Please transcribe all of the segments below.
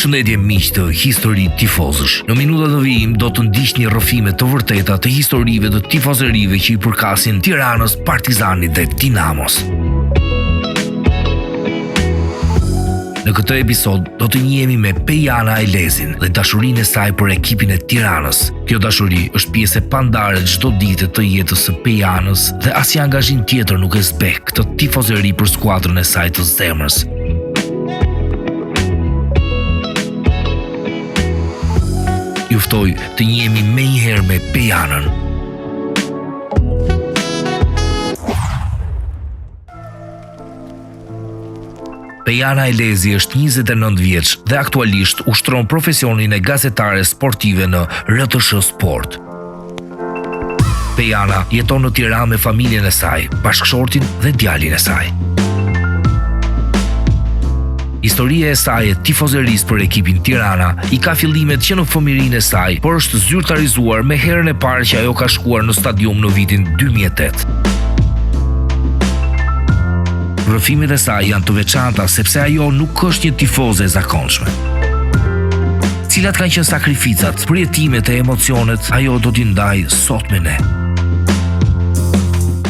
Përshëndetje miq të Histori Tifozësh. Në minutat në vijim do të ndiqni rrëfime të vërteta të historive të tifozerive që i përkasin Tiranës, Partizanit dhe Dinamos. Në këtë episod do të njihemi me Pejana Elezin dhe dashurinë e saj për ekipin e Tiranës. Kjo dashuri është pjesë e pandarë e çdo dite të jetës së Pejanës dhe asnjë angazhim tjetër nuk e zbeh këtë tifozeri për skuadrën e saj të zemrës. Ju ftoj të njihemi menjëherë me Pejanën. Pejana Elezi është 29 vjeç dhe aktualisht ushtron profesionin e gazetares sportive në RTSH Sport. Pejana jeton në Tiranë me familjen e saj, bashkëshortin dhe djalin e saj. Historia e saj e tifozerisë për ekipin Tirana i ka fillimet që në fëmijërinë e saj, por është zyrtarizuar me herën e parë që ajo ka shkuar në stadium në vitin 2008. Rrëfimet e saj janë të veçanta sepse ajo nuk është një tifoze e zakonshme. Cilat kanë qenë sakrificat, përjetimet e emocionet, ajo do t'i ndajë sot me ne.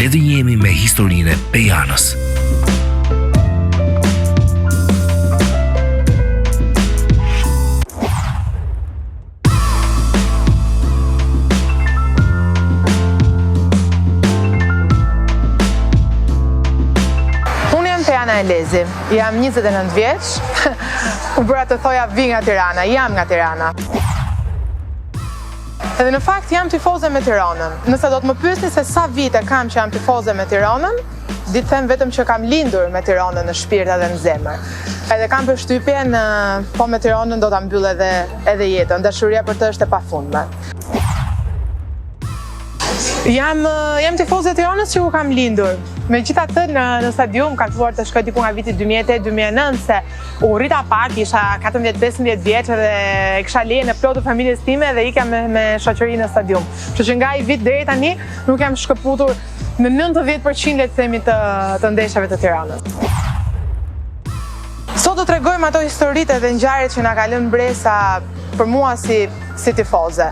Le të njihemi me historinë e Pejanës. Unë jam Pejana Elezi, jam 29 vjeç, u bëra të thoja vij nga Tirana, jam nga Tirana. Edhe në fakt jam tifoze me Tiranën. Nëse do të më pyesni se sa vite kam që jam tifoze me Tiranën, Di të them vetëm që kam lindur me Tiranën në shpirt edhe në zemër. Edhe kam përshtypjen, po me Tiranën do ta mbyll edhe edhe jetën. Dashuria për të është e pafundme. Jam jam tifoze e Tiranës që kur kam lindur. Megjithatë në në stadium kam filluar të shkoj diku nga viti 2008-2009 se u rrita pak, isha 14-15 vjeç edhe kisha lejen e plotë të familjes time dhe ikja me me shoqërinë në stadium. Kështu që nga ai vit deri tani nuk jam shkëputur Në 90% le të themi të, të ndeshjeve të Tiranës. Sot do tregojmë ato historitë edhe ngjarjet që na ka lënë mbresa për mua si si tifoze.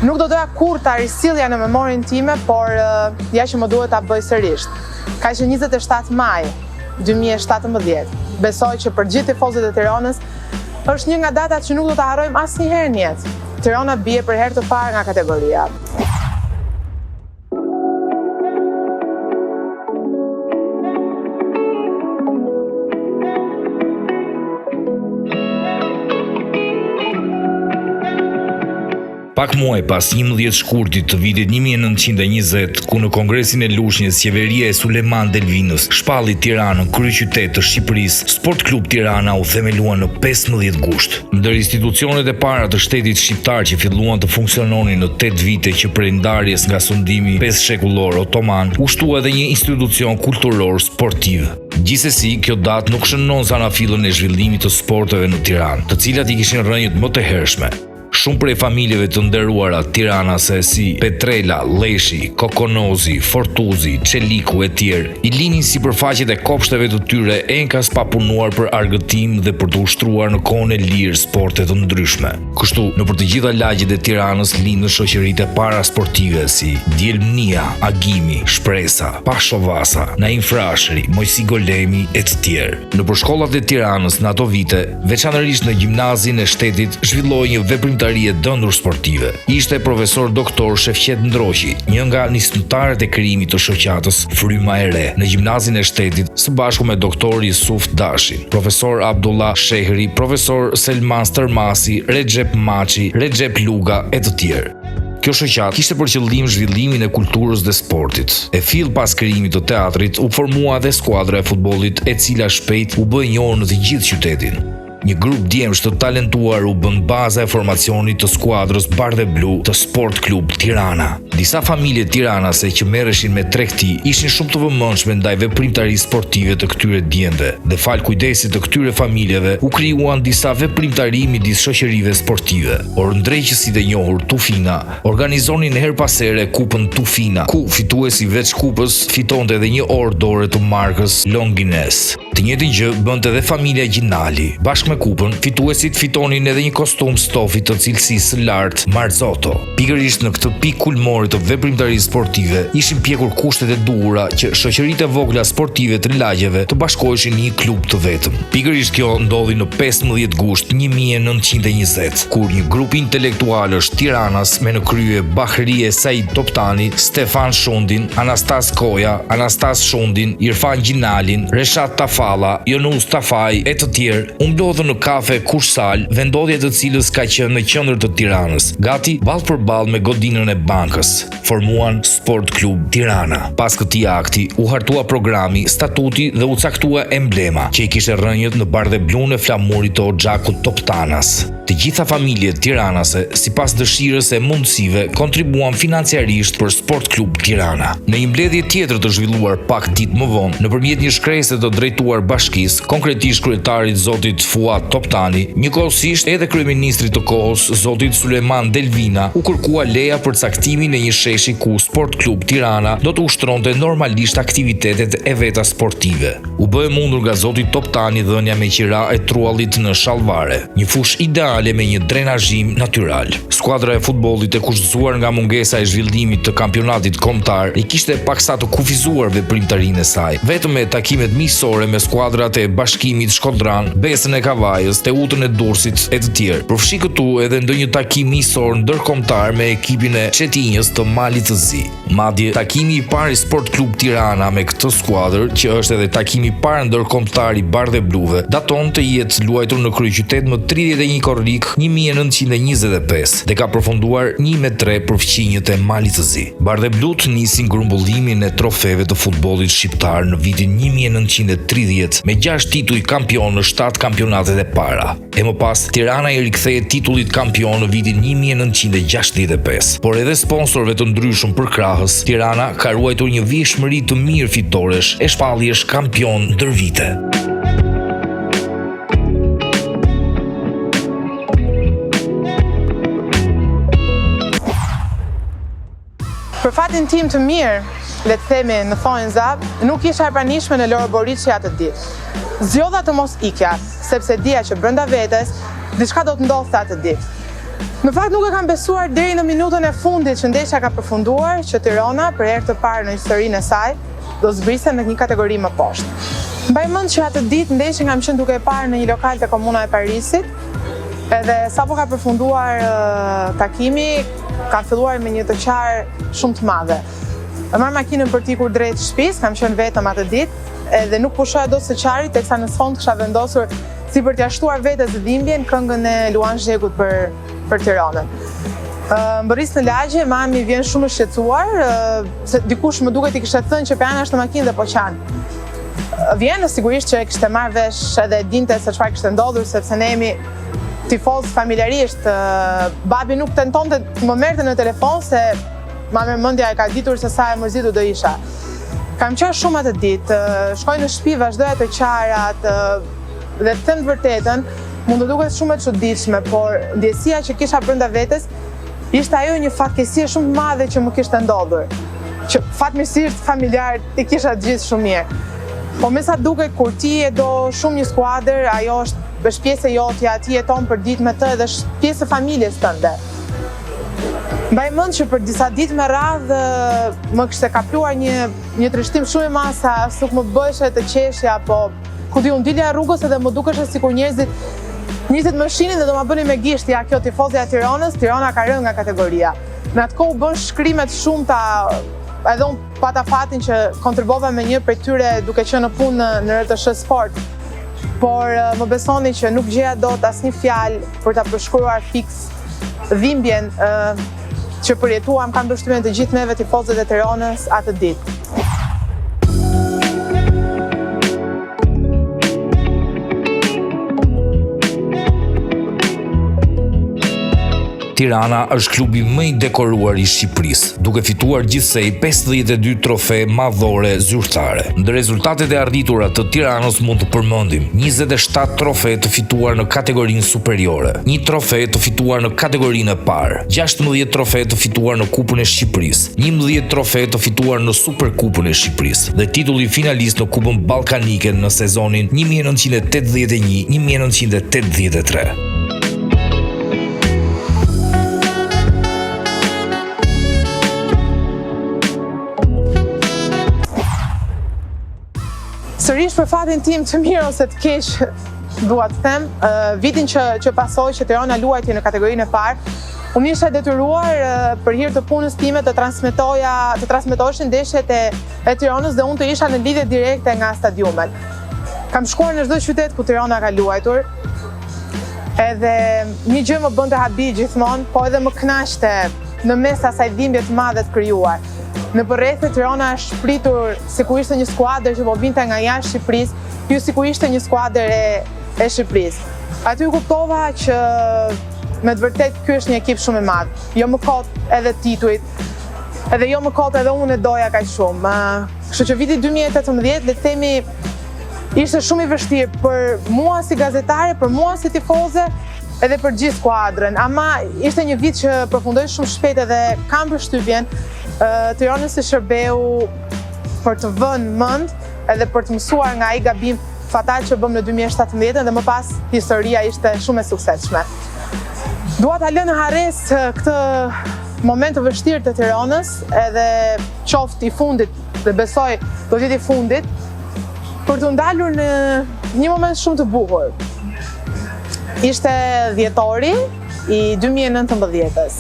Nuk do doja kurrë ta risillja në memorien time, por ja që më duhet ta bëj sërish. Ka qenë 27 maj 2017. Besoj që për gjithë tifozët e Tiranës është një nga datat që nuk do ta harrojmë asnjëherë në jetë. Tirana bie për herë të parë nga kategoria. Pak muaj pas 11 shkurtit të vitit 1920, ku në Kongresin e Lushnjës qeveria e Sulejman Delvinës shpalli Tiranën kryeqytet të Shqipërisë, Sport Klub Tirana u themelua në 15 gusht. Ndër institucionet e para të shtetit shqiptar që filluan të funksiononin në 8 vite që prej ndarjes nga sundimi pesëshekullor otoman, u shtua edhe një institucion kulturor sportiv. Gjithsesi, kjo datë nuk shënon zanafillën e zhvillimit të sporteve në Tiranë, të cilat i kishin rrënjët më të hershme. Shumë prej familjeve të nderuara tiranase si Petrela, Lleshi, Kokonozi, Fortuzi, Çeliku e tjerë, i linin sipërfaqet e kopshteve të tyre enkas pa punuar për argëtim dhe për të ushtruar në kohën e lirë sporte të ndryshme. Kështu, nëpër të gjitha lagjet e Tiranës lindën shoqëritë e para sportive si Djelmnia, Agimi, Shpresa, Pasho Vasa, Naim Frashëri, Moisi Golemi e të tjerë. Nëpër shkollat e Tiranës në ato vite, Veçanërisht në gjimnazin e shtetit zhvillohej një veprimtari e dëndur sportive. Ishte profesor doktor Shefqet Ndroqi, një nga nismëtarët e krijimit të shoqatës Fryma e Re në gjimnazin e shtetit së bashku me doktor Isuf Dashin, profesor Abdullah Shehri, profesor Selman Stërmasi, Rexhep Maçi, Rexhep Luga e të tjerë. Kjo shoqatë kishte për qëllim zhvillimin e kulturës dhe sportit. E fill pas krijimit të teatrit, u formua edhe skuadra e futbollit e cila shpejt u bë e njohur në të gjithë qytetin. Një grup djemsh të talentuar u bën baza e formacionit të skuadrës bardheblu të Sport Klub Tirana. Disa familje tiranase që merreshin me tregti ishin shumë të vëmendshme ndaj veprimtarisë sportive të këtyre djemve dhe falë kujdesit të këtyre familjeve u krijuan disa veprimtari midis shoqërive sportive. Orëndreqësit e njohur Tufina organizonin herë pas here kupën Tufina, ku fituesi veç kupës fitonte edhe një orë dore të markës Longines. Të njëjtën gjë bënte edhe familja Gjinali. Bashkë me kupën, fituesit fitonin edhe një kostum stofi të cilësisë së lartë Marzotto. Pikërisht në këtë pikë kulmore të veprimtarisë sportive, ishin pjekur kushtet e duhura që shoqëritë e vogla sportive të lagjeve të bashkoheshin në një klub të vetëm. Pikërisht kjo ndodhi në 15 gusht 1920, kur një grup intelektualësh tiranas me në krye Bahrie Said Toptani, Stefan Shundin, Anastas Koja, Anastas Shundin, Irfan Gjinalin, Reshat Tafalla, Jonuz Tafaj e të tjerë, u mblodhën në kafe Kursal, vendndodhja e të cilës ka qenë në qendër të Tiranës, gati ballë për ballë me godinën e bankës. Formuan Sport Klub Tirana. Pas këtij akti, u hartua programi, statuti dhe u caktua emblema, që i kishte rrënjët në bardheblunë e flamurit të Oxhakut Toptanas. Të gjitha familjet tiranase, sipas dëshirës e mundësive, kontribuan financiarisht për Sport Klub Tirana. Në një mbledhje tjetër të zhvilluar pak ditë më vonë, nëpërmjet një shkrese të drejtuar bashkisë, konkretisht kryetarit zotit Fuat Toptani, njëkohësisht edhe kryeministrit të kohës, zotit Sulejman Delvina, u kërkua leja për caktimin e një sheshi ku Sport Klub Tirana do të ushtronte normalisht aktivitetet e veta sportive. U bë e mundur nga zoti Toptani dhënia me qira e truallit në Shallvare, një fushë ideale me një drenazhim natyral. Skuadra e futbollit e kushtëzuar nga mungesa e zhvillimit të kampionatit kombëtar e kishte paksa të kufizuar veprimtarinë e saj, vetëm me takimet miqësore me skuadrat e Bashkimit Shkodran, Besën e Kavajës, Teutën e Durrësit e të tjerë, përfshi këtu edhe ndonjë takim miqësor ndërkombëtar me ekipin e Cetinjës të Malit të Zi. Madje, takimi i parë i Sport Klub Tirana me këtë skuadër, që është edhe takimi i parë ndërkombëtar i bardhebluve, daton të jetë luajtur në kryeqytet më 31 korrik 1925 dhe ka përfunduar 1-3 për fqinjët e Malit të Zi. Bardheblutë nisin grumbullimin e trofeve të futbollit shqiptar në vitin 1930 me 6 tituj kampion në 7 kampionatet e para. E më pas, Tirana i rikthehet titullit kampion në vitin 1965. Por edhe sponsorëve të ndryshëm përkrahës, Tirana ka ruajtur një vijshmëri të mirë fitoresh e shpalljesh kampion ndër vite. Për fatin tim të mirë, le të themi në thonjza, nuk isha e pranishme në Loro Boriçi atë ditë. Zgjodha të mos ikja, sepse dija që brenda vetes diçka do të ndodhte atë ditë. Në fakt nuk e kam besuar deri në minutën e fundit që ndeshja ka përfunduar, që Tirana për herë të parë në historinë e saj do zbriste në një kategori më poshtë. Mbaj mend që atë ditë ndeshjen kam qenë duke e parë në një lokal te Komuna e Parisit, edhe sapo ka përfunduar takimi, Kam filluar me një të qarë shumë të madhe. E marr makinën për të ikur drejt shtëpisë, kam qenë vetëm atë ditë, edhe nuk pushoja dot së qari, teksa në sfond kisha vendosur si për t'ia shtuar vetes dhimbjen këngën e Luan Zhegut për për Tiranën. Mbërris në lagje, mami vjen shumë e shqetësuar, se dikush më duket i kishte thënë që Peana është në makinë dhe po qan. Vjen, sigurisht që e kishte marrë vesh edhe dinte se çfarë kishte ndodhur, sepse ne jemi tifozë familjarisht, babi nuk tentonte të më merrte në telefon se ma merr mendja e ka ditur se sa e mërzitur do isha. Kam qarë shumë atë ditë, shkoj në shtëpi, vazhdoja të qarat dhe të them të vërtetën, mund të duket shumë e çuditshme, por ndjesia që kisha brenda vetes ishte ajo një fatkeqësie shumë të madhe që më kishte ndodhur. Që fatmirësisht familjarët i kisha të gjithë shumë mirë. Po me sa duket kur ti e do shumë një skuadër, ajo është është pjesë e jotja, ti jeton për ditë me të edhe është pjesë e familjes tënde. Mbaj mend që për disa ditë me radhë më kishte kapluar një një trishtim shumë i madh sa as nuk më bëheshe të qeshja, po ku di unë dilja rrugës edhe më dukeshe sikur njerëzit njerëzit më shihnin dhe do ma bënin me gisht, ja kjo tifozja e Tiranës, Tirana ka rënë nga kategoria. Në atë kohë u bënë shkrime të shumta, edhe unë pata fatin që kontribuova me një prej tyre duke qenë në punë në, në RTSH Sport. Por më besoni që nuk gjeja dot asnjë fjalë për ta përshkruar fiks dhimbjen që përjetuam, kam përshtypjen të gjithë neve tifozët e Tiranës atë ditë. Tirana është klubi më i dekoruar i Shqipërisë, duke fituar gjithsej 52 trofe madhore zyrtare. Ndër rezultatet e arritura të Tiranës mund të përmendim 27 trofe të fituar në kategorinë superiore, një trofe të fituar në kategorinë e parë, 16 trofe të fituar në Kupën e Shqipërisë, 11 trofe të fituar në Superkupën e Shqipërisë dhe titulli finalist në Kupën Ballkanike në sezonin 1981-1983. Sërish për fatin tim të mirë ose të keq, dua të them, vitin që që pasoi që Tirana luajti në kategorinë e parë, unë isha detyruar për hir të punës time të transmetoja, të transmetoheshin ndeshjet e, e Tiranës dhe unë të isha në lidhje direkte nga stadiumet. Kam shkuar në çdo qytet ku Tirana ka luajtur, Edhe një gjë më bënte habi gjithmonë, po edhe më kënaqte në mes asaj dhimbje të madhe të krijuar. Nëpër rrethe Tirana është pritur sikur ishte një skuadër që po vinte nga jashtë Shqipërisë, jo sikur ishte një skuadër e e Shqipërisë. Aty kuptova që me të vërtetë ky është një ekip shumë i madh. Jo më kot edhe titujt, edhe jo më kot edhe unë e doja kaq shumë. Kështu që viti 2018, le të themi, Ishte shumë i vështirë për mua si gazetare, për mua si tifoze, edhe për gjithë skuadrën. Ama ishte një vit që përfundoi shumë shpejt edhe kam përshtypjen, Tiranës i shërbeu për të vënë mend edhe për të mësuar nga ai gabim fatal që bëmë në 2017 dhe më pas historia ishte shumë e suksesshme. Dua ta lë në harresë këtë moment të vështirë të Tiranës, edhe qoftë i fundit dhe besoj do të jetë i fundit, Për t'u ndalur në një moment shumë të bukur. Ishte dhjetori i 2019-ës.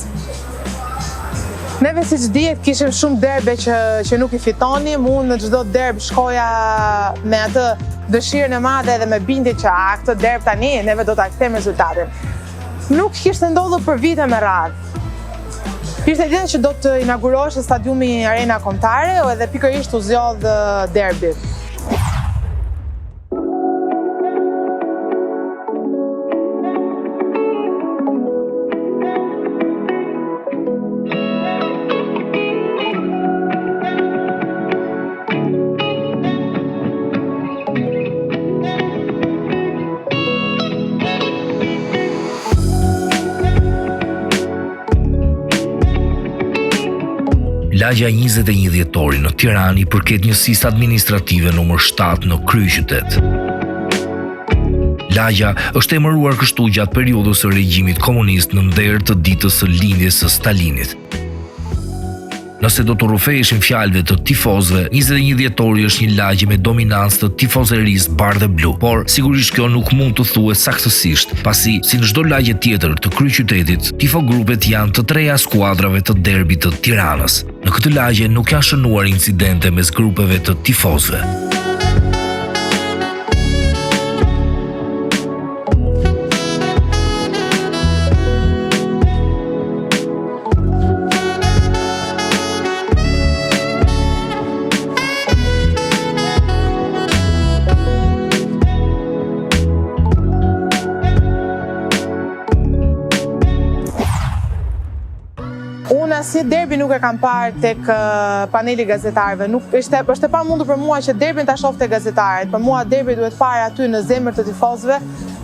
Neve siç dihet kishim shumë derbe që, që nuk i fitonim, unë në çdo derb shkoja me atë dëshirën e madhe dhe me bindje që a, këtë derb tani neve do ta kthejmë rezultatin. Nuk kishte ndodhur për vite me radhë. Ishte dita që do të inaugurohej stadiumi Arena Kombëtare edhe pikërisht u zgjodh derbi. Lagja 21 dhjetori në Tiranë i përket njësisë administrative numër 7 në kryeqytet. Lagja është emëruar kështu gjatë periudhës së regjimit komunist në nder të ditës së lindjes së Stalinit. Nëse do t'u rrëfeheshim fjalëve të tifozëve, 21 dhjetori është një lagje me dominancë të tifozerisë bardh e blu. Por, sigurisht kjo nuk mund të thuhet saktësisht, pasi si në çdo lagje tjetër të kryeqytetit, tifogrupet janë të treja skuadrave të derbit të Tiranës. Në këtë lagje nuk janë shënuar incidente mes grupeve të tifozëve. Unë asnjë derbi nuk e kam parë tek paneli i gazetarëve. Nuk ishte është e pamundur për mua që derbin ta shoh te gazetarët. Për mua derbi duhet parë aty në zemër të tifozëve,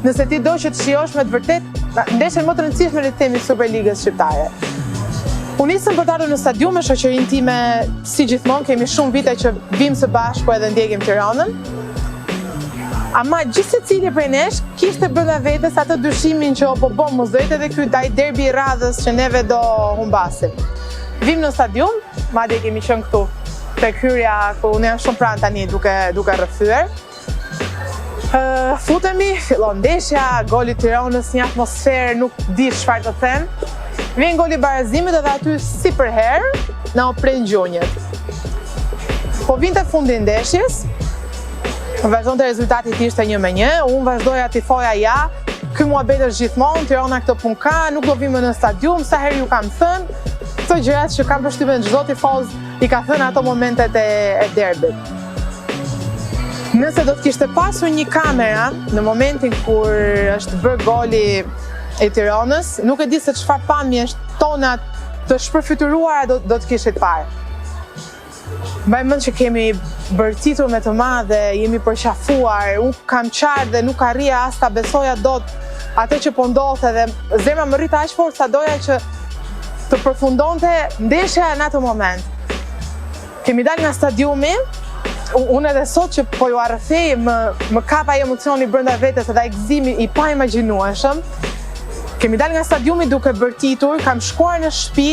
Nëse ti do që të shijosh me të vërtetë ndeshjen më të rëndësishme le të themi Superligës shqiptare. U nisëm për të ardhur në stadium me shoqërinë time, si gjithmonë kemi shumë vite që vijmë së bashku edhe ndjekim Tiranën. Ama gjithsecili prej nesh kishte brenda vetes atë dyshimin që o po bo mos do jetë edhe ky ai derbi i radhës që neve do humbasim. Vijmë në stadium, madje kemi qenë këtu tek hyrja ku unë jam shumë pranë tani duke duke rrëfyer. Futemi, fillon ndeshja, goli i Tiranës, një atmosferë, nuk di çfarë të them. Vjen goli i barazimit edhe aty si përherë, na u prenë gjunjët. Po vinte fundi i ndeshjes, vazhdonte rezultati të ishte 1 me 1, unë vazhdoja tifoja ja, ky muhabet është gjithmonë, Tirana këtë punë ka, nuk do vimë në stadium, sa herë ju kam thënë, këto gjërat që kam përshtypjen çdo tifoz i ka thënë ato momentet e, e derbit. Nëse do të kishte pasur një kamera në momentin kur është bërë goli. i Tironës, nuk e di se çfarë pamjesh tona të shpërfytyruara do, do të kishit parë. Mbaj mend që kemi bërtitur me të madhe, jemi përqafuar, unë kam qarë dhe nuk arrija as ta besoja dot atë që po ndodhte dhe zemra më rrihte aq fort sa doja që të përfundonte ndeshja në atë moment. Kemi dalë nga stadiumi, unë edhe sot që po jua rrëfej, më, më kap ai emocioni brenda vetes edhe ai gëzimi i paimagjinueshëm. Kemi dalë nga stadiumi duke bërtitur, kam shkuar në shtëpi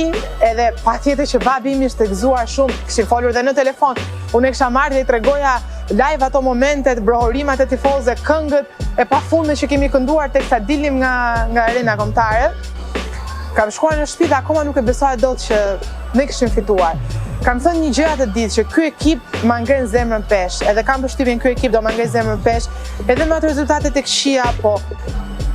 edhe patjetër që babi im ishte gëzuar shumë, kishim folur dhe në telefon. Unë e kisha marrë dhe i tregoja live ato momentet, brohorimat e tifozëve, këngët e pafundme që kemi kënduar teksa dilnim nga nga arena kombëtare. Kam shkuar në shtëpi dhe akoma nuk e besoja dot që ne kishim fituar. Kam thënë një gjë atë ditë që ky ekip ma ngren zemrën peshë, edhe kam përshtypjen ky ekip do ma ngrejë zemrën peshë, edhe me ato rezultatet e këqija, po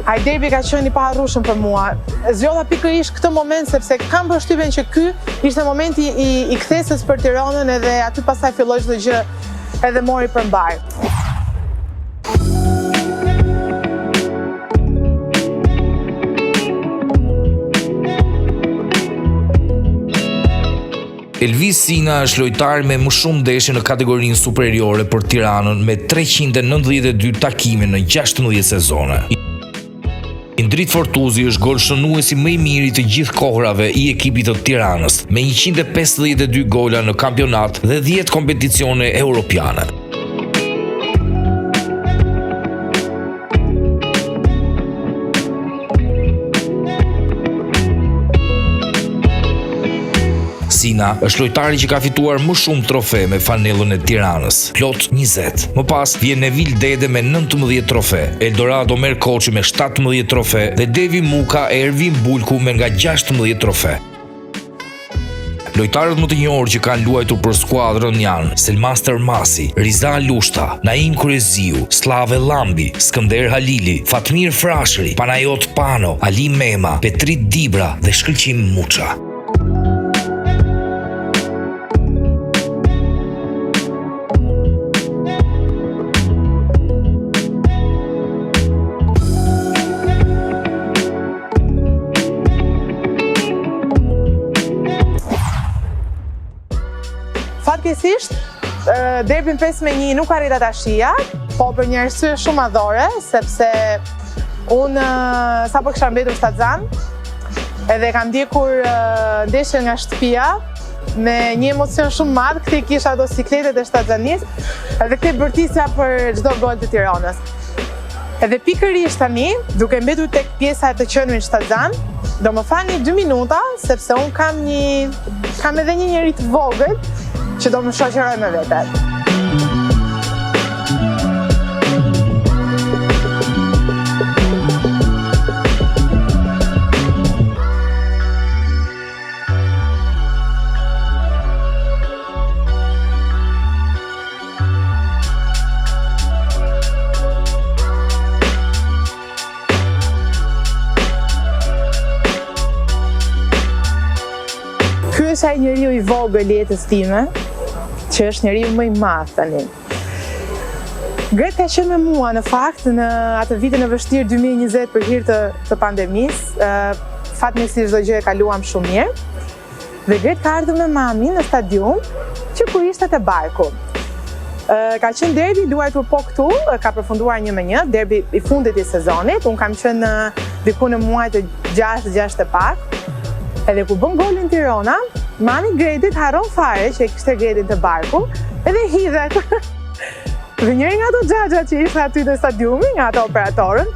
ai derbi ka qenë i paharrueshëm për mua. Zgjodha pikërisht këtë moment sepse kam përshtypjen që ky ishte momenti i, i kthesës për Tironën edhe aty pastaj filloi çdo gjë edhe mori për mbarë. Elvis Sina është lojtari me më shumë ndeshje në kategorinë superiore për Tiranën me 392 takime në 16 sezone. Indrit Fortuzi është golshënuesi më i mirë i të gjithë kohërave i ekipit të Tiranës, me 152 gola në kampionat dhe 10 kompeticione europiane. Sina është lojtari që ka fituar më shumë trofe me fanellën e Tiranës, plot 20. Më pas vjen Nevil Dede me 19 trofe, Eldorado Merkoçi me 17 trofe dhe Devi Muka e Ervin Bulku me nga 16 trofe. Lojtarët më të njohur që kanë luajtur për skuadrën janë Selman Stërmasi, Riza Lushta, Naim Kryeziu, Sllave Llambi, Skënder Halili, Fatmir Frashëri, Panajot Pano, Ali Mema, Petrit Dibra dhe Shkëlqim Muça. Fatkeqësisht, derbin 5 me 1 nuk arrita ta shihja, po për një arsye shumë madhore, sepse unë sapo kisha mbetur shtatzënë, edhe kam ndjekur ndeshjen nga shtëpia, me një emocion shumë të madh, këtej kisha ato sikletet e shtatzënisë, edhe këtej bërtisja për çdo gol të Tironës. Edhe pikërisht tani, duke mbetur tek pjesa e të qenurit shtatzënë, do më falni 2 minuta, sepse unë kam një kam edhe një njeri të vogël që do më shoqërojë me vete. Ky është ai njeriu i vogël i jetës time, që është njeriu më i madh tani. Gret ka qenë me mua në fakt në atë vitin e vështirë 2020 për hir të, të pandemisë. Fatmirësisht çdo gjë e kaluam shumë mirë. Dhe Gret ka ardhur me mamin në stadium që kur ishte te barku. Ka qenë derbi i luajtur po këtu, ka përfunduar një me një, derbi i fundit i sezonit. Unë kam qenë diku në muajt e 6, 6 e pak. Edhe kur bën golin Tirona, mami i Gretit harron fare që e kishte Gretin te barku, edhe hidhet. Dhe njëri nga ato xhaxhat që ishte aty në stadiumi, nga ato operatorët,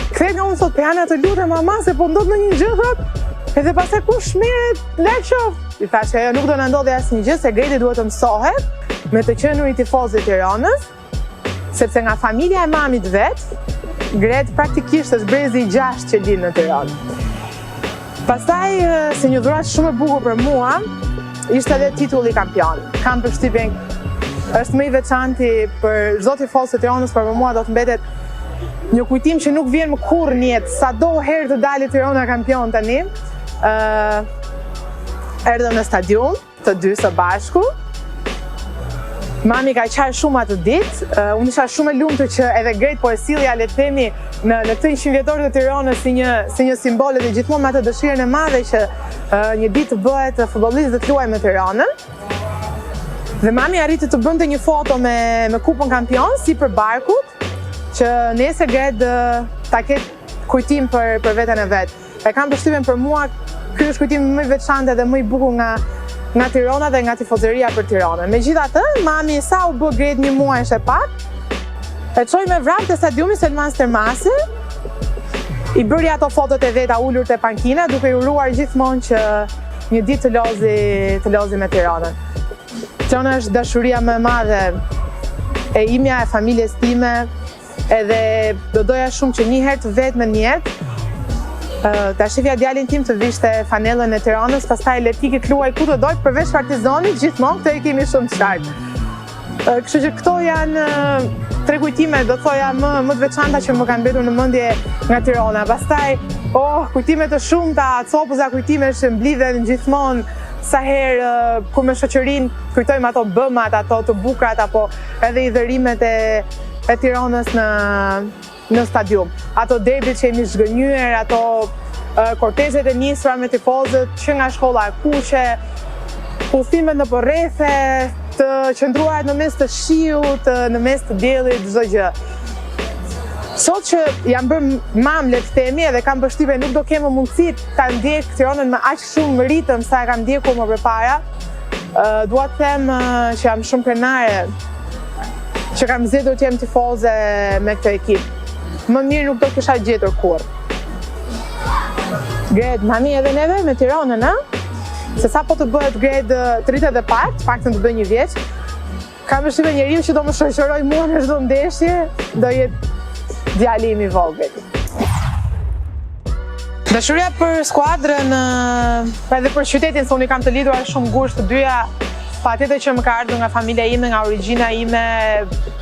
kthehet nga unë thotë, Peana të lutem mama se po ndodh ndonjë gjë, thotë, edhe pastaj kush merret, larg qoftë. I thashë, ajo nuk do na ndodhi asnjë gjë, se Greti duhet të mësohet me të qenurit tifoz i Tironës, sepse nga familja e mamit vet, Gret praktikisht është brezi i gjashtë që lind në Tiranë. Pastaj, si një dhuratë shumë e bukur për mua, ishte edhe titulli kampion. Kam përshtypjen është më i veçanti për çdo tifoz të Tiranës, por për mua do të mbetet një kujtim që nuk vjen më kurrë në jetë, sado herë të dalë Tirana kampion tani. Ë erdhëm në stadium, të dy së bashku. Mami ka qarë shumë atë ditë, unë isha shumë e lumtur që edhe Gret po e sillja le të themi në në këtë 100 vjetor të Tironës si një si një simbol edhe gjithmonë me atë dëshirën e madhe që uh, një ditë të bëhet futbollist dhe të luajë me Tironën. Dhe mami arriti të bënte një foto me me kupën kampion sipër barkut që nesër Gred ta ketë kujtim për për veten e vet. E kam përshtypjen për mua ky është kujtimi më i veçantë dhe më i bukur nga nga Tirona dhe nga tifozeria për Tironën. Megjithatë, mami sa u bë Gred një muaj e pak, e çoi me vrap te stadiumi Selman Stërmasi, i bëri ato fotot e veta ulur te pankina, duke i uruar gjithmonë që një ditë të lozi, të lozi me Tironën. Tirona është dashuria më e madhe e imja, e familjes time, Edhe do doja shumë që një herë të vetme në jetë ta shifja djalin tim të vishte fanellën e Tiranës, pastaj le të ikë të luajë ku të dojë, përveç Partizanit, gjithmonë këtë e kemi shumë të qartë. Kështu që këto janë tre kujtime, do thoja më më të veçanta që më kanë mbetur në mendje nga Tirana. Pastaj, oh, kujtime të shumta, copëza kujtimesh që mblidhen gjithmonë sa herë kur me shoqërinë kujtojmë ato bëmat, ato të bukurat apo edhe hidhërimet e e Tironës në në stadium. Ato derbit që jemi zhgënjyer, ato kortezhet e nisura me tifozët që nga shkolla e kuqe, udhëtimet nëpër rrethe, të qëndruarit në mes të shiut, në mes të diellit, çdo gjë. Sot që jam bërë mam, le të themi, edhe kam përshtypjen nuk do kem më mundësi ta ndjek Tironën me aq shumë ritëm sa e kam ndjekur më përpara, dua të them që jam shumë krenare që kam zgjedhur të jem tifoze me këtë ekip. Më mirë nuk do kisha gjetur kurrë. Gred, mami edhe neve me Tironën, a? Se sa po të bëhet Gred të rritet edhe pak, të paktën të bëjë një vjeç, kam përshtypjen njeriu që do më shoqërojë mua në çdo ndeshje, do jetë djali im i vogël. Dashuria për skuadrën edhe për qytetin, se unë i kam të lidhura shumë ngushtë të dyja, patjetër që më ka ardhur nga familja ime, nga origjina ime,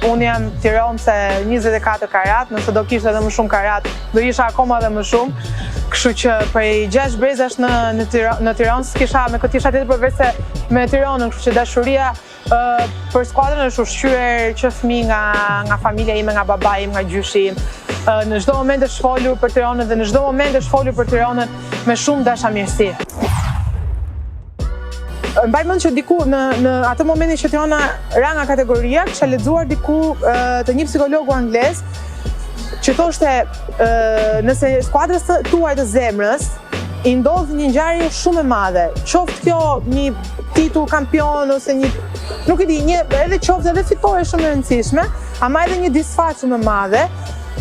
unë jam tironse 24 karat, nëse do kishte edhe më shumë karat, do isha akoma edhe më shumë. Kështu që prej 6 brezash në në Tiranë, në Tiranë s'kisha me kë të isha tjetër përveç se me Tironën, kështu që dashuria Për skuadrën është ushqyer që fëmijë nga nga familja ime, nga babai im, nga gjyshi im. Në çdo moment është folur për Tironën dhe në çdo moment është folur për Tironën me shumë dashamirësi. Mbaj mend që diku në në atë momentin që Tirana ra nga kategoria, kisha lexuar diku të një psikologu anglez që thoshte nëse skuadrës tuaj të zemrës i ndodh një ngjarje shumë e madhe, qoftë kjo një titull kampion ose një nuk e di, një edhe qoftë edhe fitore shumë e rëndësishme, ama edhe një disfatë shumë e madhe,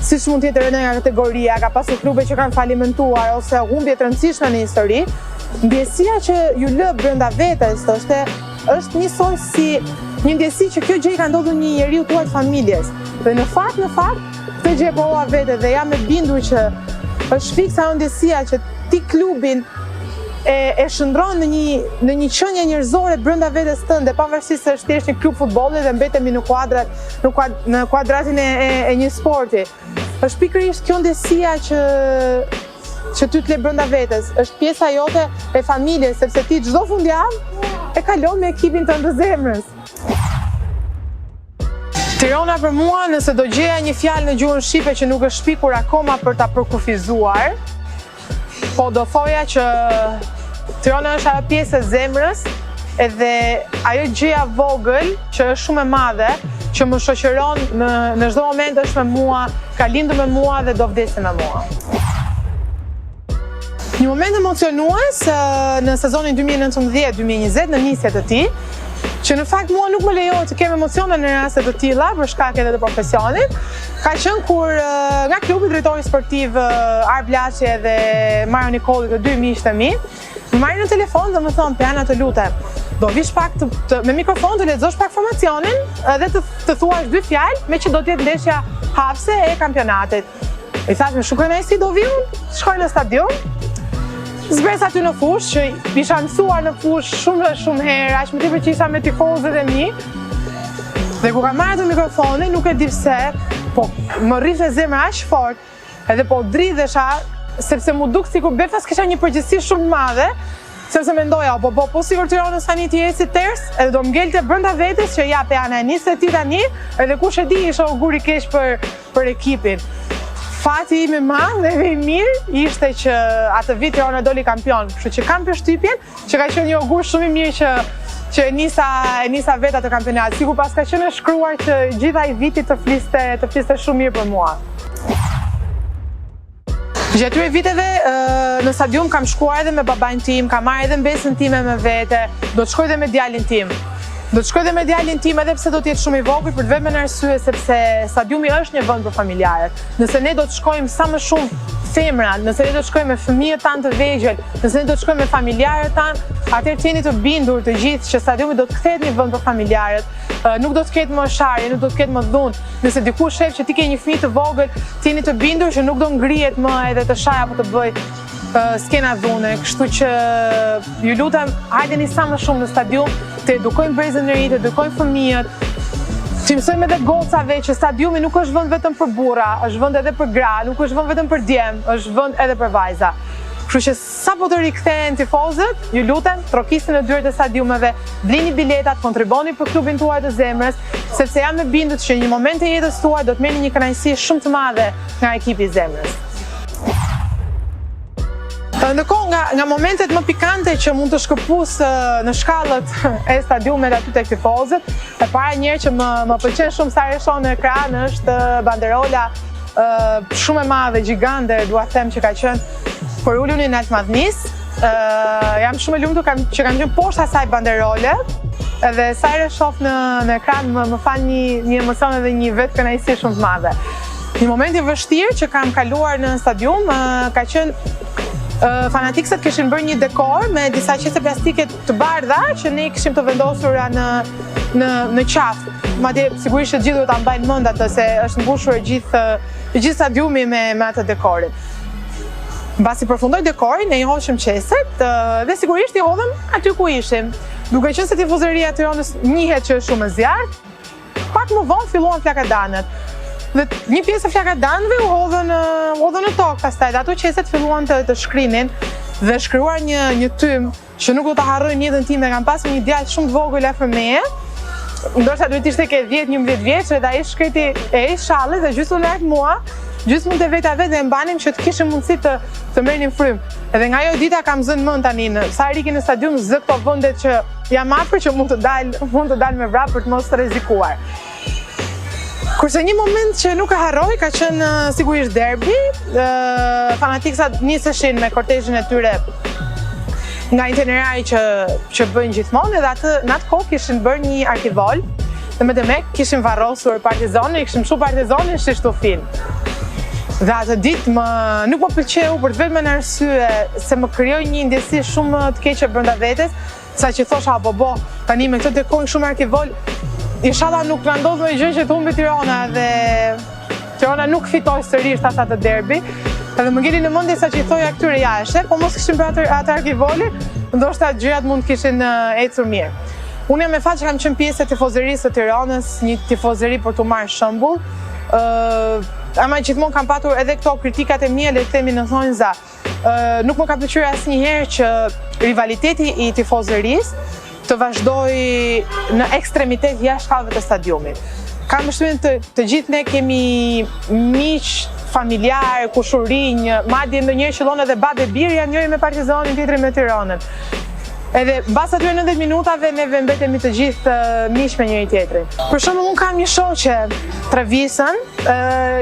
siç mund të jetë rënia nga kategoria, ka pasur klube që kanë falimentuar ose humbje të rëndësishme në histori, ndjesia që ju lë brenda vetes, thoshte, është njësoj si një ndjesi që kjo gjë i ka ndodhur një njeriu tuaj të familjes. Dhe në fakt, në fakt, këtë gjë e provova vetë dhe jam e bindur që është fiks ajo ndjesia që ti klubin e, e shndërron në një në një qenie njerëzore brenda vetes tënde, pavarësisht se është thjesht një klub futbolli dhe mbetemi në kuadrat në, kuad, në kuadratin e, e, e një sporti. Është pikërisht kjo ndjesia që që ty të le brenda vetes, është pjesa jote e familjes, sepse ti çdo fundjavë e kalon me ekipin tënd të zemrës. Tirona për mua, nëse do gjeja një fjalë në gjuhën shqipe që nuk është shpikur akoma për ta përkufizuar, po do thoja që Tirona është ajo pjesë e zemrës edhe ajo gjëja e vogël që është shumë e madhe, që më shoqëron në në çdo moment është me mua, ka lindur me mua dhe do vdesë me mua. Një moment emocionues në sezonin 2019-2020 në nisje të tij, që në fakt mua nuk më lejohet të kem emocione në raste të tilla për shkak edhe të profesionit, ka qenë kur nga klubi drejtori sportiv Arb Laçi dhe Mario Nikolli, të dy miqtë e mi, më marrin në telefon dhe më thonë Peana të lutem, do vish pak të, të, me mikrofon të lexosh pak formacionin dhe të, të thuash dy fjalë, meqë do të jetë ndeshja hapëse e kampionatit. I thashë me shumë kënaqësi do vi unë, shkoj në stadium, zbres aty në fushë, që isha mësuar në fushë shumë dhe shumë herë, aq më tepër që isha me tifozët e mi. Dhe kur kam marrë atë mikrofonin, nuk e di pse, po më rrihte zemra aq fort, edhe po dridhesha, sepse m'u duk sikur befas kisha një përgjegjësi shumë të madhe, Sepse mendoja, po po, po sikur Tironës tani t'i eci ters, edhe do ngelte brenda vetes që ja Peana e nise ti tani, edhe kush e di ishe ogur i keq për për ekipin. Fati im i madh dhe i mirë ishte që atë vit Tirana doli kampion, kështu që kam përshtypjen që ka qenë një ogur shumë i mirë që që e nisa e nisa vetë atë kampionat. Sikur paska qenë e shkruar që gjithë ai viti të fliste të fliste shumë mirë për mua. Gjatë atyre viteve në stadium kam shkuar edhe me babain tim, kam marrë edhe mbesën time me vete, do të shkoj edhe me djalin tim. Do të shkoj edhe me djalin tim edhe pse do të jetë shumë i vogël për të vetmen arsye sepse stadiumi është një vend për familjarët. Nëse ne do të shkojmë sa më shumë femra, nëse ne do të shkojmë me fëmijët tanë të vegjël, nëse ne do të shkojmë me familjarët tanë, atëherë të jeni të bindur të gjithë që stadiumi do të kthehet një vend për familjarët. Nuk do të ketë më sharje, nuk do të ketë më dhunë. Nëse dikush shef që ti ke një fëmijë të vogël, të jeni të bindur që nuk do ngrihet më edhe të shajë apo të bëjë skena dhune, kështu që ju lutem, hajdeni sa më shumë në stadium, të edukojmë brezin e ri, të edukojmë fëmijët, t'i mësojmë edhe gocave që stadiumi nuk është vend vetëm për burra, është vend edhe për gra, nuk është vend vetëm për djem, është vend edhe për vajza. Kështu që sapo të rikthehen tifozët, ju lutem, trokisni në dyert e stadiumeve, blini biletat, kontriboni për klubin tuaj të zemrës, sepse jam e bindur që një moment të jetës tuaj do të merrni një kënaqësi shumë të madhe nga ekipi i zemrës. Ndërkohë nga, nga momentet më pikante që mund të shkëpus në shkallët e stadiumit aty tek tifozët, e para njëherë që më, më pëlqen shumë sa herë shoh në ekran është banderola shumë e madhe, gjigande, dua të them që ka qenë Përuluni Naltmadhnisë. Jam shumë e lumtur kam, që kam qenë poshtë asaj banderole, edhe sa herë shoh në, në ekran më, më fal një, një emocion edhe një vetëkënaqësi shumë të madhe. Një moment i vështirë që kam kaluar në stadium ka qenë fanatikët kishin bërë një dekor me disa qese plastike të bardha që ne i kishim të vendosura në në në qafë. Madje sigurisht që të gjithë do ta mbajnë mend atë se është mbushur e gjithë i gjithë stadiumi me me atë dekorin. Mbasi përfundoi dekori, ne i hoqëm qeset dhe sigurisht i hodhëm aty ku ishim. Duke qenë se tifozeria e Tiranës njihet që është shumë e zjarrtë, Pak më vonë filluan flakadanët. Dhe një pjesë e flakadanëve u hodhën u hodhën në tokë pastaj dhe ato qeset filluan të të shkrinin dhe është krijuar një një tym që nuk do ta harroj në jetën time. Kam pasur një djalë shumë të vogël afër meje. Ndoshta duhet të ishte ke 10-11 vjeç dhe ai shkreti e heq shallin dhe gjysmë larg mua, gjysmë te vetja vet dhe e mbanim që të kishim mundësi të të merrnim frymë. Edhe nga ajo dita kam zënë mend tani në sa herë iki në stadium zë këto vendet që Jam afër që mund të dal, mund të dal me vrap për të mos rrezikuar. Kurse një moment që nuk e harroj ka qenë sigurisht derbi, fanatiksat niseshin me kortezhin e tyre nga itinerari që që bëjnë gjithmonë edhe atë në atë kohë kishin bërë një arkivol dhe me demek kishin varrosur Partizanin, kishin mshu Partizanin si shtufin. Dhe atë ditë më nuk më pëlqeu për të vetmen arsye se më krijoi një ndjesi shumë të keqe brenda vetes, Sa që thosha, bo bo, tani me këtë dekorin shumë arkivol, inshallah nuk na ndodh ndonjë gjë që të humbi Tirana dhe Tirana nuk fitoi sërish as atë derbi. Edhe më ngeli në mendje sa që i thoja këtyre ja e po mos kishim bërë atë, atë arkivolin, ndoshta gjërat mund të kishin ecur mirë. Unë jam me fat që kam qenë pjesë e tifozerisë së Tiranës, një tifozeri për t'u marrë shembull. Ë, ama gjithmonë kam patur edhe këto kritikat e mia, le të themi në thonjza. Nuk më ka pëlqyer asnjëherë që rivaliteti i tifozerisë të vazhdojë në ekstremitet jashtë shkallëve të stadiumit. Kam përshtypjen të, të gjithë ne kemi miq, familjarë, kushurinj, madje ndonjëherë qëllon edhe babë e bir, janë njëri me Partizanin, tjetri me Tiranën. Edhe mbas atyre 90 minutave neve mbetemi të gjithë miq me njëri tjetrin. Për shembull, unë kam një shoqe, Trevisën,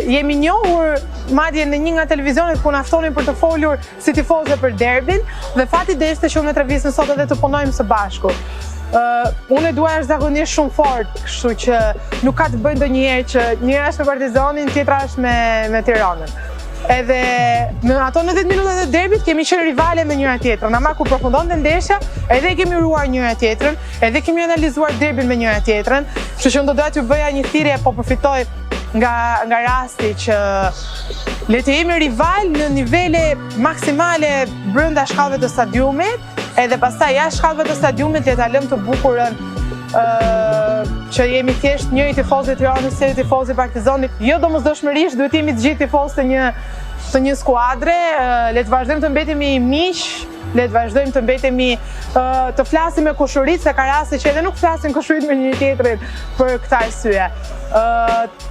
jemi njohur madje në një nga televizionet ku na ftonin për të folur si tifoze për derbin dhe fati deshte që unë me Trevisën sot edhe të punojmë së bashku. Uh, unë e dua jashtëzakonisht shumë fort, kështu që nuk ka të bëjë ndonjëherë që njëra është me Partizanin, tjetra është me me Tiranën. Edhe në ato 90 minutat e derbit kemi qenë rivale me njëra tjetrën, ama kur përfundonte ndeshja, edhe e kemi uruar njëra tjetrën, edhe kemi analizuar derbin me njëra tjetrën, kështu që unë do doja t'ju bëja një thirrje, po përfitoj nga nga rasti që le të jemi rival në nivele maksimale brenda shkallëve të stadiumit, edhe pastaj jashtë shkallëve të stadiumit le ta lëmë të bukurën ë që jemi thjesht njëri tifoz i Tiranës, tjetri tifoz i Partizanit, jo domosdoshmërisht duhet të jemi të gjithë tifozë të një të një skuadre, le të vazhdojmë të mbetemi miq. Le të vazhdojmë të mbetemi të flasim me kushërinjtë, se ka raste që edhe nuk flasin kushërinjtë me njëri-tjetrin për këtë arsye.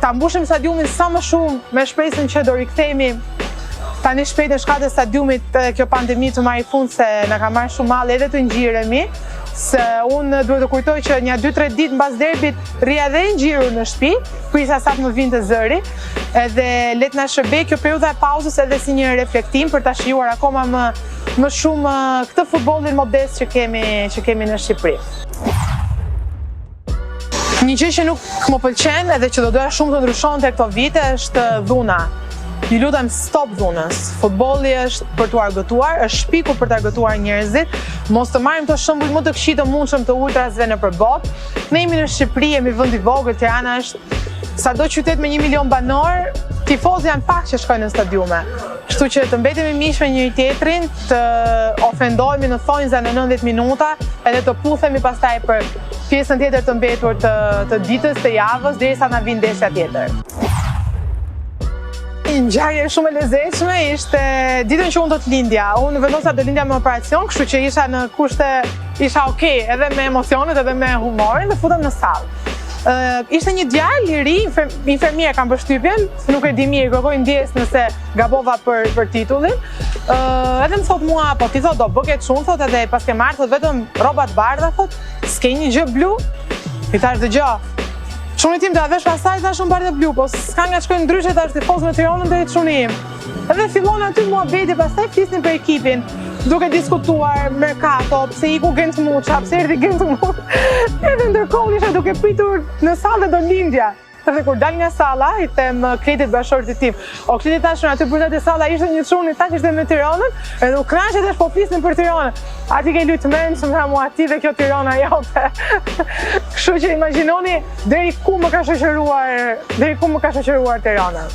Ta mbushim stadiumin sa më shumë me shpresën që do rikthehemi tani shpejt në shkallët e stadiumit edhe kjo pandemi të marrë fund se na ka marrë shumë malli edhe të ngjiremi, se unë duhet të kujtoj që nja 2-3 ditë mbas derbit rrija edhe e ngjirur në shtëpi, prisa sa të më vinte zëri, edhe le të na shërbejë kjo periudha e pauzës edhe si një reflektim për ta shijuar akoma më më shumë këtë futbollin modest që kemi që kemi në Shqipëri. Një gjë që nuk më pëlqen edhe që do doja shumë të ndryshonte këto vite është dhuna. Ju lutem stop dhunës. Futbolli është për t'u argëtuar, është shpikur për të argëtuar njerëzit. Mos të marrim këto shembuj më të këqij të mundshëm të ultrasve nëpër botë. Ne jemi në Shqipëri, jemi vend i vogël, Tirana është sado qytet me 1 milion banorë, tifozë janë pak që shkojnë në stadiume. Kështu që të mbetemi miq me njëri tjetrin, të ofendohemi në thonjza në 90 minuta, edhe të puthemi pastaj për pjesën tjetër të mbetur të, të ditës, të javës, derisa na vjen ndeshja tjetër. Një ngjarje shumë e lezetshme ishte ditën që unë do të lindja. Unë vendosa të lindja me operacion, kështu që isha në kushte, isha okay, edhe me emocionet, edhe me humorin dhe futem në sallë. Uh, ishte një djalë i ri, infermier kam përshtypjen, se nuk e di mirë, kërkoj ndjesë nëse gabova për për titullin. Ë, uh, edhe më thot mua, po ti thot do bëke çun thot edhe paske marrë thot vetëm rroba të bardha thot, s'ke një gjë blu? I thash dëgjo. Çunit tim do ja vesh pastaj thash unë bardhë blu, po s'ka nga shkojnë ndryshe thash tifoz me Tiranën deri çuni im. Edhe fillon aty muhabeti, pastaj flisnin për ekipin, duke diskutuar merkato, pse iku Gent Muça, pse erdhi Gent Muça. Edhe ndërkohë isha duke pritur në sallë dhe do lindja. Edhe kur dal nga salla, i them uh, Kletit bashkëshortit tim. O Kleti thash unë aty brenda te salla ishte një çun, i thash ishte me Tiranën, edhe u kënaq edhe po flisnin për Tiranën. A ti ke lujt mend, më tha mua ti dhe kjo Tirana jote. Kështu që imagjinoni deri ku më ka shoqëruar, deri ku më ka shoqëruar Tirana.